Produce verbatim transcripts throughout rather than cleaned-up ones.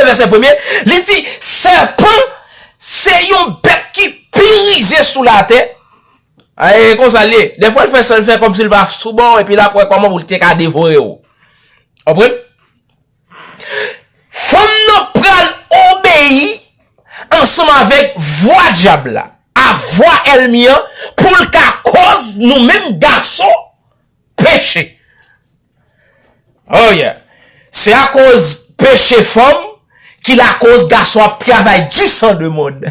vèsè premye, li di, sèpan se yon bèt ki pi rize sou latè. A, e konsa l ye. Dèfwa, l fè sa, l fè kòmsi l pa sou bò, epi l ap wè kòman pou l te ka devore w. Konprann? Fanm nan pral obeyi ansanm avèk vwa dyab la, a vwa ènmi an, pou l ka koz nou menm gason peche. Oh yeah. Se akoz peche fanm ki lakoz gason ap travay du sang de mond.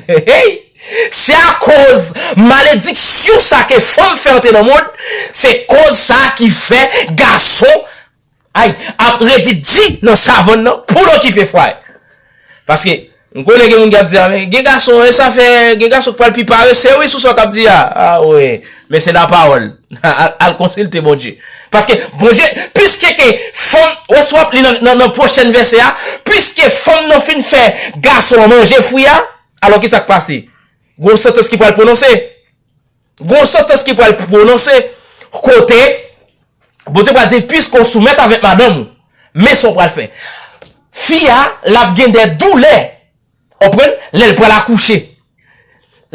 Se akoz malediksyon sa ke fanm fè antre nan mond, se koz sa ki fè gason, ay, ap redi di nan savann nan pou l okipe fwaye. Paske m konnen gen moun k ap di, "A, men gen gason, e sa fè, gen gason k pral pi parese, wi, sou sa w t ap di a." A, wi, men se lapawòl. Al, al konsilte Bondye. Paske Bondye, piske ke fanm, wè, si w ap li nan, nan, nan pwochèn vèsè a, piske fanm nan fin fè gason an manje fwi a, alò ki sa k pase? Gon santans ki pral pwononse. Gon santans ki pral pwononse kote Bondye pral di, "Piske w soumèt avèk madanm ou, men sa w pral fè." Fi a, l ap gen de doulè, w konprann, lè l pral akouche.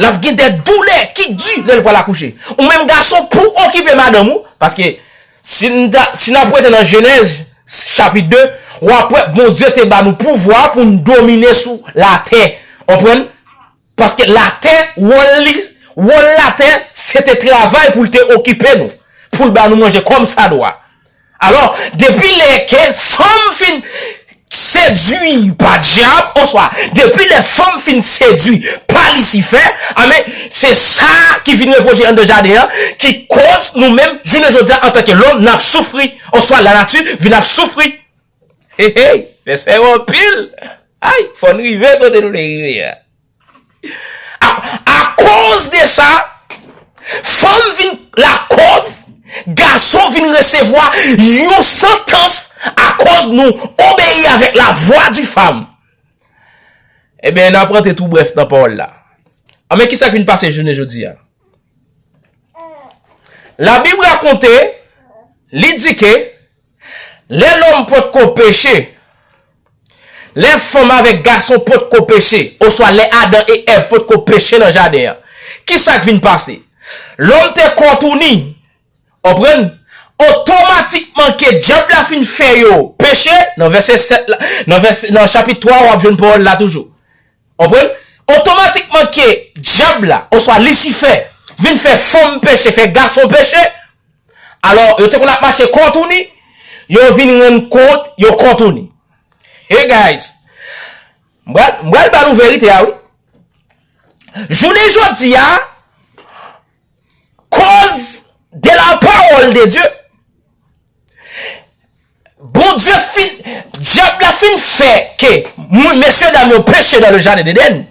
L ap gen de doulè ki di lè l pral akouche. Ou menm gason, pou w okipe madanm ou, paske si n ta, si n ap rete nan Jenèz, chapit de, w ap wè Bondye te ba nou pouvwa pou n domine sou latè. W konprann? Paske latè, wòl li, wòl latè, se te travay pou l te okipe nou, pou l ba nou manje kòmsadwa. Alò, depi lè ke fanm fin sedui pa dyab, oswa depi lè fanm fin sedui pa Lisifè, amen, se sa ki vin repwodui anndan jaden an, ki koz nou menm, jounen jodi a, antanke lòm, n ap soufri, oswa lanati vin ap soufri. Hey, hey, vèsè yo anpil. Ay, fò n rive kote nou vle rive a. A, akoz de sa, fanm vin lakòz gason vin resevwa yon santans akoz nou obeyi avèk la voix du femme. Ebyen, n ap rantre tou brèf nan pawòl la. Anben, ki sa k vin pase jounen jodi a? Labib rakonte, li di ke lè lòm potko peche, lè fanm avèk gason potko peche, oswa lè Adan e Èv potko peche nan jaden an, ki sa k vin pase? Lòm te kontouni, w konprann? Otomatikman ke dyab la fin fè yo peche, nan vèsè sèt la, nan vèsè, nan chapit twa, w ap jwenn pawòl la toujou. Konprann? Otomatikman ke dyab la, oswa Lisifè, vin fè fanm peche, fè gason peche, alò, yo te konn ap mache kontouni, yo vin rann kont yo kontouni. Hey guys, m pral, m pral ba nou verite a, wi. Jounen jodi a, koz de la parole de Dieu, Bondye fin, dyab la fin fè ke moun, mesye dam yo peche dans le jardin d'Éden.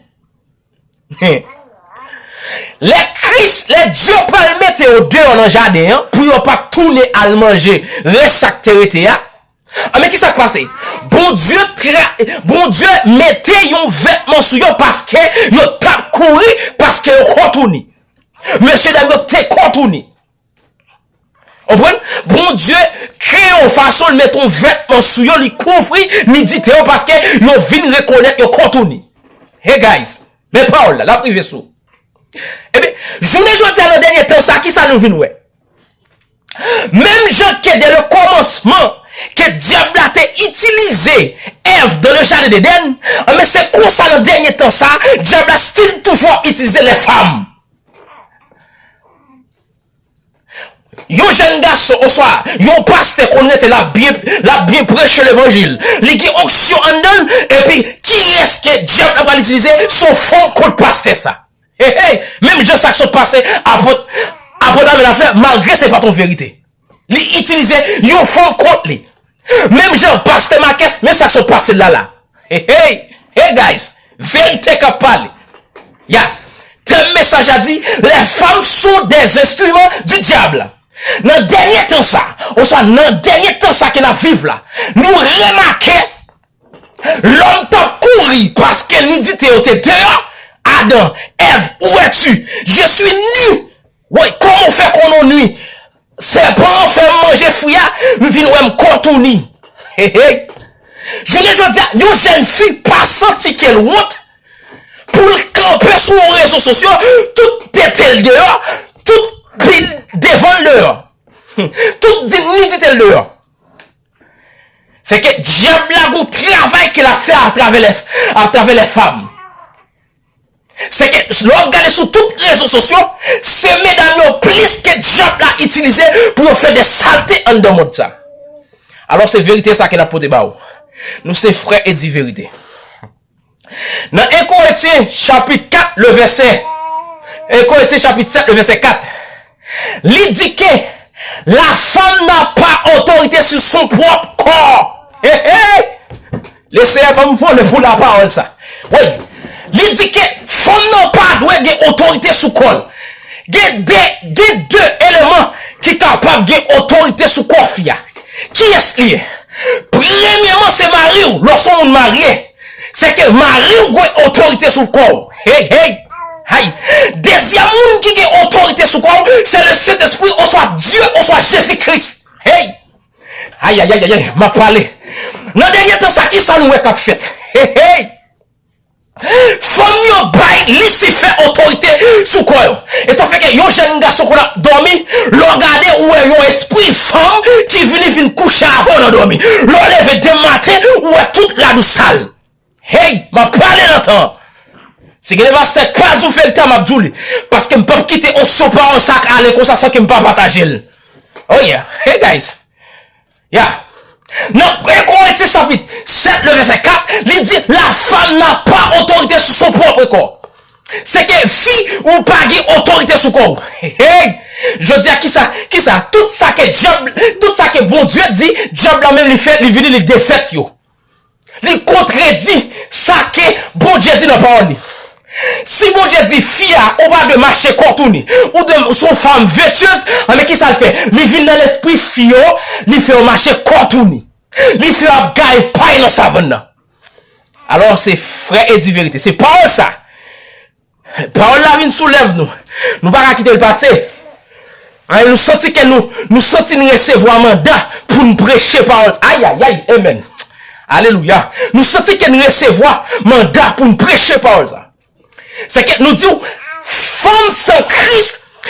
Lè Kris, lè Dye pral mete yo deyò nan jaden an, pou yo pa tounen al manje rès sa k te rete a, anben, ki sa k pase? Bondye tra-, Bondye mete yon vètman sou yo paske yo t ap kouri, paske yo kontouni. Mesye dam yo te kontouni. Konprann? Bondye kreye yon fason, l met yon vètman sou yo, li kouvri nidite yo paske yo vin rekonèt yo kontouni. Hey guys, men pawòl la, l ap rive sou. Ebyen, jounen jodi a, nan dènye tan sa, ki sa nou vin wè? Menm jan ke dès le commencement, ke dyab la te itilize Èv dans le jardin d'Éden, anben, se konsa nan dènye tan sa, dyab la still toujou ap itilize les femmes. Yon jèn gason, oswa yon pastè konn rete l ap byen, l ap byen preche levanjil. Li gen onksyon anndan l, epi kiyès ke dyab la pral itilize? Se yon fanm kot pastè sa. Hey, hey, menm jan sa k sot pase apot, apot Amèl ap fè, malgre se pa t yon verite. Li itilize yon fanm kont li. Menm jan pastè Makès, men sa k sot pase l la la. Hey, hey, hey guys, verite k ap pale. Ya, tèm mesaj la di, les femmes sont des instruments du diable. Nan dènye tan sa, oswa nan dènye tan sa ke n ap viv la, nou remake lòm t ap kouri paske nidite yo te deyò. Adan, Èv, où es-tu? Je suis nu. Woy, kòman w fè konnen w ni? Sèpan an fè m manje fwi a, m vin wè m kontouni. Hey, hey. Jounen jodi a, yon jèn fi pa santi ke l wont pou l kanpe sou rezo sosyo, tout tete l deyò, tout bil devan l deyò, tout dinyite l deyò. Se ke dyab la gon travay ke l ap fè atravè lè, atravè lè fanm. Se ke lè w ap gade sou tout rezo sosyo, se medam yo plis ke dyab la itilize pou yo fè de salte anndan mond sa. Alò se verite sa ke n ap pote ba ou. Nou se frè e di verite. Nan en Korentyen chapit kat, le vèsè, en Korentyen chapit sèt, le vèsè kat, li di ke la femme n'a pas autorité sur son propre corps. Hey, hey! Le Seyè ban m vole pou lapawòl sa. Wi, li di ke fanm nan pa dwe gen otorite sou kò l. Gen de, gen de eleman ki kapab gen otorite sou kò fi a. Kiyès li ye? Premyèman, se mari w, lè w se yon moun marye. Se ke mari w gen otorite sou kò w. Hey, hey! Hay! Dezyèm moun ki gen otorite sou kò w, se le Sentespri oswa Dye oswa Jezi Kris. Hey! Ayayayay, m ap pale. Nan dènye tan sa, ki sa nou wè k ap fèt? Hey, hey! Fanm yo bay Lisifè otorite sou kò yo. E sa fè ke yon jèn gason konn ap dòmi, lè w gade, ou wè yon espri fanm ki vini vin kouche avè w nan dòmi. Lè w leve demen maten, ou wè tout rad ou sal. Hey, m ap pale nan tan an. Si gen de pastè k pa di w verite a, m ap di w li. Paske m p ap kite onksyon pawòl sa ale konsa san ke m pa pataje l. Oh yeah. Hey guys. Yeah. Nan en Korentyen chapit sèt, le vèsè kat, li di, la femme n'a pas autorité sur son propre corps. Se ke fi ou pa gen otorite sou kò w. Hey! Jodi a, kisa, kisa, tout sa ke dyab, tout sa ke Bondye di, dyab la menm li fè, li vini, li defèt yo. Li kontredi sa ke Bondye di nan pawòl li. Si Bondye di fi a, ou pa dwe mache kòtouni, ou dwe, ou se yon fanm vètyez, anben kisa l fè? Li vin nan lespri fi yo, li fè yo mache kòtouni. Li fè yo ap gaye pay nan savann nan. Alò, se frè e di verite. Se pawòl sa. Pawòl la vin sou lèv nou. Nou pa ka kite l pase. Ay, nou santi ke nou, nou santi n resevwa manda pou n preche pawòl. Ayayay, amen. Alelouya. Nou santi ke n resevwa manda pou n preche pawòl sa. Se ke nou di w, fanm san Kris